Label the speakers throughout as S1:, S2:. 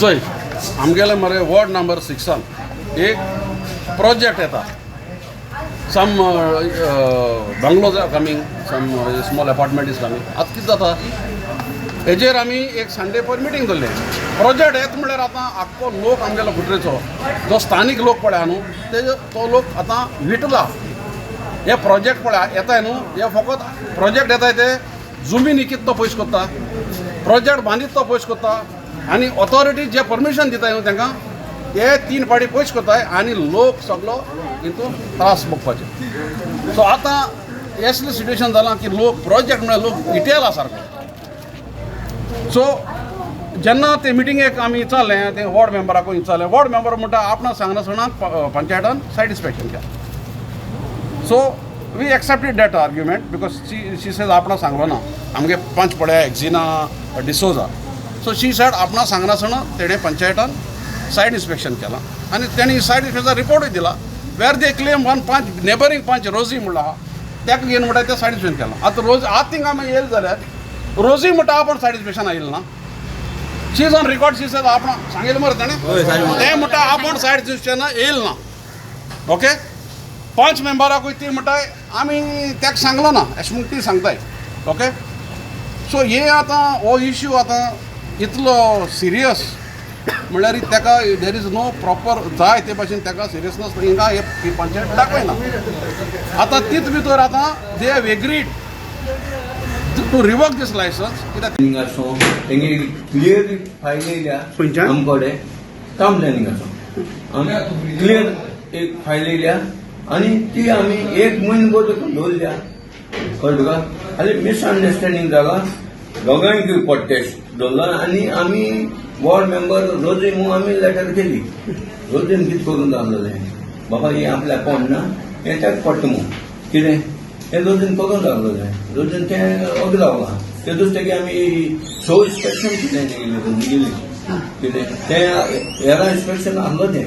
S1: चोय, आमगेले मरे वॉर्ड नंबर 6आन एक प्रोजेक्ट येता. Some bungalows are coming, some small apartment is coming. आतां कितें जाता, हेजेर आमी एक संडे पयर मिटींग दवरलें. प्रोजेक्ट येता म्हणल्यार आतां आख्खो लोक आमगेलो कुट्रेचो जो स्थानीक लोक पळय न्हू, ते तो लोक आतां विटला. हे प्रोजेक्ट पळय येताय न्हू, हे फकत प्रोजेक्ट येताय, ते जमीन कितें तो पयशे करता, प्रोजेक्ट बांदीत तो पयशे करता आनी ऑथॉरिटी जे परमिशन दिताय न्हू तांकां, ते तीन पाटी पयशे करताय आनी लोक सगलो हितून त्रास भोगपाचे. सो आतां असलें सिट्युएशन जालां की लोक प्रोजेक्ट म्हळ्यार लोक विटेला सारको. सो जेन्ना ते मिटिंगेक आमी विचारलें, ते वॉर्ड मेंबराकूय विचारलें, वॉर्ड मेंबर म्हणटा आपणा सांगनासतना पंचायतान सायट इन्स्पेक्शन केलें. So we accepted that argument because she says आपणा सांगलो ना. आमगे पंच पळय एक्झिना डिसोजा. सो शी सेड आपणा सांगनासतना तेणें पंचायतान सायट इन्स्पेक्शन केलां आनी तेणी सायट इन्स्पेक्शन रिपोर्टूय दिला वेर they claim one panch, neighbouring पंच रोजी म्हणला आहा, ताका घेवन म्हणटा तें सायट इन्स्पेक्शन केलां. आतां रोज आतां थिंगा आमी येयले जाल्यार रोजी म्हणटा आपूण सायट इन्स्पेक्शन आयिल्लें ना. She is on record. She says आपण सांगितलं मरे ताणें, तें म्हणटा आपूण सायट इन्स्पेक्शन येयल ना. ओके, पंच मेंबराकूय ती म्हणटाय आमी ताका सांगलो ना अशें म्हूण ती सांगताय. ओके, सो हे आतां हो इश्यू आतां इतलो सिरियस म्हणल्यार ताका there is no proper जाय ते भाशेन ताका सिरियसनेस हिंगा ही पंचायत दाखयना. आतां तीच भितर आतां they have agreed to revoke this licence कित्याक
S2: प्लॅनिंग आसूं, तेंगे क्लियर फायल येयल्या.
S3: खंयच्यान?
S2: आमकडे टावन प्लॅनिंग आसूं, आमी क्लियर एक फायल येयल्या आनी ती आमी एक म्हयनो भर दवरल्या, कळ्ळें तुका? आनी मिसअंडरस्टँडींग जाला, दोगांयकूय पडटेस्ट दवरला आनी आमी वॉर्ड मेंबर रोजी म्हणून आमी लेटर केली. रोजीन कितें करून दाखयलें, बाबा हें आपल्याक पडना, हें ताका पडटा म्हूण कितें हें रोजीन करून दाखयलें. रोजीन तें अग लावलां. ते दुसरे आमी स इन्स्पेक्शन केलें रोजी गेली कितें तें हेरा इन्स्पेक्शन आहलो तें.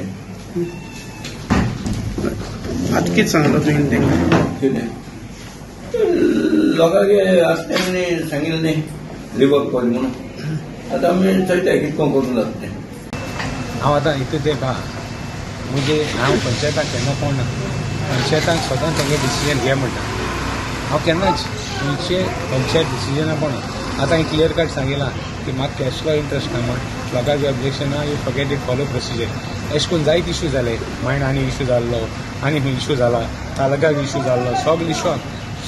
S3: आतां कितें सांगला तुवें तांकां?
S2: कितें लोकांक आतां तेणी सांगिल्लें न्ही रिवोक कर म्हणून. आतां आमी चोयता कितें करूं जाता तें.
S4: हांव आतां इतलें तें पा म्हणजे हांव पंचायताक केन्ना पडना. पंचायतान स्वता तेंगे डिसिजन घे म्हणटा. हांव केन्नाच खंयचे पंचायत डिसिजना पडना. आतां हांवें क्लियर कट सांगिलां की म्हाका कसलो इंट्रस्ट ना म्हण. लोकांक ऑब्जेक्शन ना, you forget it, follow procedure. अशें करून जायत इशू जाले. मायण आनी इशू जाल्लो आनी खंय इशू जाला, तालुक्याक इशू जाल्लो, सगळे इशू,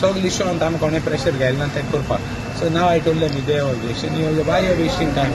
S4: सगळे इशू आमी कोणें प्रेशर घायलें ना तें करपाक. So now I told them, they objection, you why you wasting time?